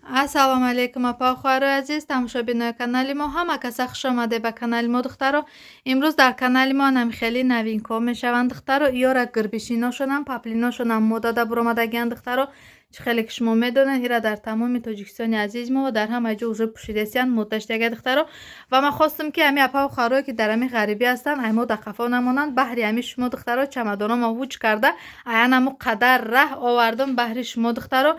Ассалому алайкум, апа, хоҳарои азиз, тамошобинои канали мо. Ҳама каса хуш омаде ба канали мо, духтаро. Имрӯз дар канали мо анам хеле новинка мешаванд, духтаро. Иёра гирбишиношонам, паплиношонам модада буромадагиан, духтаро. Чӣ хеле ки шумо медонед, ира дар тамоми Тоҷикистони азизи мо ва дар ҳама ҷо уже пӯшидесиянд, моддаштага, духтаро. Ва ман хостам, ки ҳами апаву хоҳарое, ки дар ҳами ғарибӣ ҳастанд, ай мо дар қафо намонанд. Баҳри ҳами шумо, духтаро, чамадонома вуҷ карда, аянамо қадар раҳ овардам баҳри шумо, духтаро.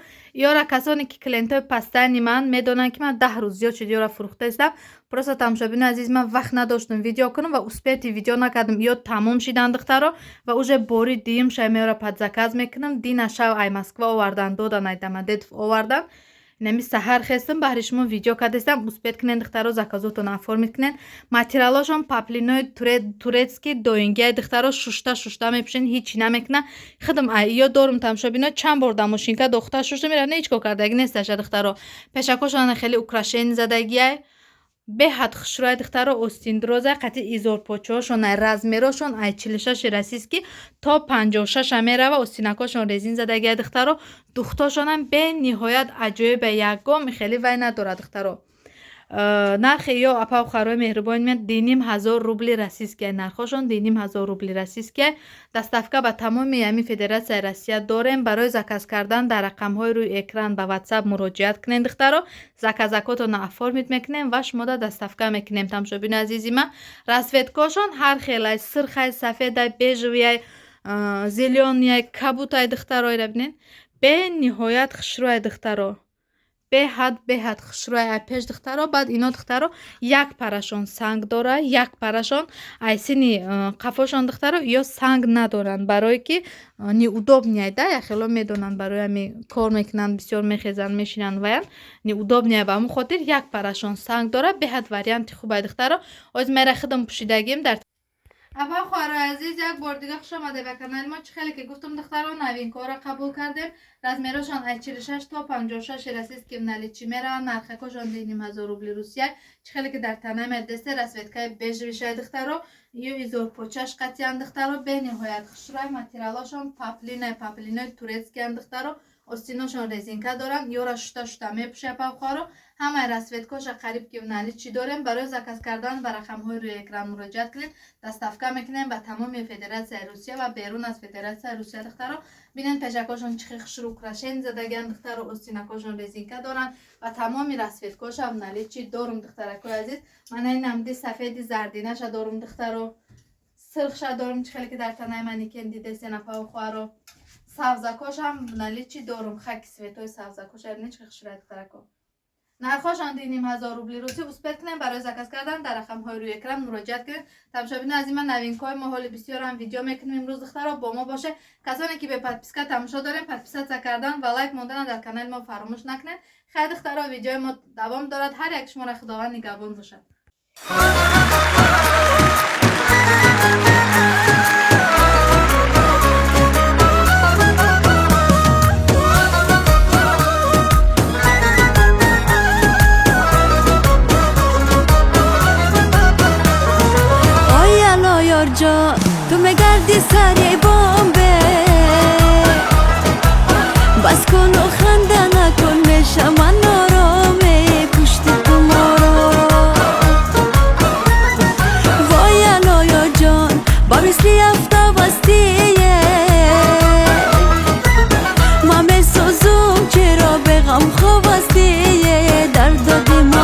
Ёра касоне ки клиентҳои постоянный ман медонанд, ки ман 10 рӯз зиёд шуд ёра фурӯхтаистам. Просто, тамошобинои азиз, ман вақт надоштам видео кунам ва успеть видео накардам. Ё тамом шидан, духтаро, ва уже бори дуюм шай меёра под заказ мекунам. Дина шав ай Москва овардан, додан, ай Домодедово овардан. Инами саҳар хестам, баҳри шумо видео кардастам. Успеть кунед, духтаро, заказотон оформить кунед. Материалошон паплинои турецкий доингияй, духтаро, шушта шушта мепӯшен, ҳичи намекуна. Худам ё дорум, тамошобино, чанд бор дар мошинка дохта шушта мерав, ҳеҷ кор кардаги несташа, духтаро. Пешакошон хеле украшение задагиай, беҳад хушрӯяй, духтаро. Остиндроза қати изорпочаҳошон, ай размерошон ай 46-и российский то 56-а мерава. Остинакошон резин задагиай, духтаро. Духтошонам бениҳоят аҷоиба, ягон хеле вай надорад, духтаро. Нархи ё, апау хоҳарои меҳрубони ман, 2500 рубли российский. Нархошон 2500 рубли российский. Доставка ба тамоми ҳамин Федератсияи Россия дорем. Барои заказ кардан дар рақамҳои рӯи экран ба WhatsApp муроҷиат кунед, духтаро. Заказакотонро оформить мекунем ва шумода доставка мекунем, тамошобинои азизи ман. Расцветкошон ҳар хелай: сирхай, сафедай, бежевыяй, зелёныяй, кабутай, духтаро. Ира бинед, бениҳоят хушрӯяй, духтаро, беҳад беҳад хушрӯяй ай пеш, духтаро. Баъд ино, духтаро, як парашон санг дора, як парашон ай сини қафошон, духтаро, ё санг надоранд, барое ки неудобный да, яхело медонанд, барои ҳами кор мекунанд, бисёр мехезанд, мешинанд, ваян неудобный. Ба ҳамон хотир як парашон санг дора. Беҳад варианти хубай, духтаро. Оз мера худам пӯшидагим дар. Апа, хоҳарои азиз, як бор дига хуш омаде ба канали мо. Чӣ хеле ки гуфтам, духтаро, новинкаҳоро қабул кардем. Размерошон аз 46 то 56 российский в наличии мераванд. Нархакошон 2500 рубли Русия. Чӣ хеле ки дар танаи медесте, расцветкаи бежевишай, духтаро, ё изорпочаш қатиян, духтаро, бениҳоят хушрӯй. Материалошон паплинай, паплинои турецкиян, духтаро. Остиношон резинка доранд, ёра шута шута мепӯшай, апа, хоҳаро. Ҳамаи расцветкоша қариб ки в наличии дорем. Барои заказ кардан ба рақамҳои рӯи экран муроҷиат кунед. Доставка мекунем ба тамоми Федератсияи Русия ва берун аз Федератсияи Русия, духтаро. Бинед, пешакошон чӣ хел хушрӯ украшение задагиан, духтаро. Остинакошон резинка доранд ва тамоми расцветкоша в наличии дорум, духтаракои азиз. Мана ин намди сафеди зардинаша дорум, духтаро, сирхша дорум, чӣ хеле ки дар танаи манекен дидесен, апаву хоҳаро. Савзакошам в наличии дорум, хаки цветои савзакоша бинед, чӣ хушрӯя, духтарако. Нархошон 2500 рубли русӣ. Успеть кунем, барои заказ кардан дар рақамҳои рӯи экран муроҷиат кунед. Тамошобино аз ин ман новинкаҳои мо ҳоли бисёрам видео мекунем имрӯз, духтаро, бо мо боше. Касоне ки бе подписка тамошо дорем, подписаться кардан ва лайк мондан дар канали мо фаромӯш накунед. Хайр, духтаро, видеои мо давом дорад. Ҳар як шуморо Худованд нигаҳбон бошад. Ҷон, ту мегарди сари бомбе, бас куну ханда накун, мешавам нороме пушти ту моро. Вой, аллоё ҷон, ба мисли афтабастие ман месӯзум, чиро беғам хобастие дар доди.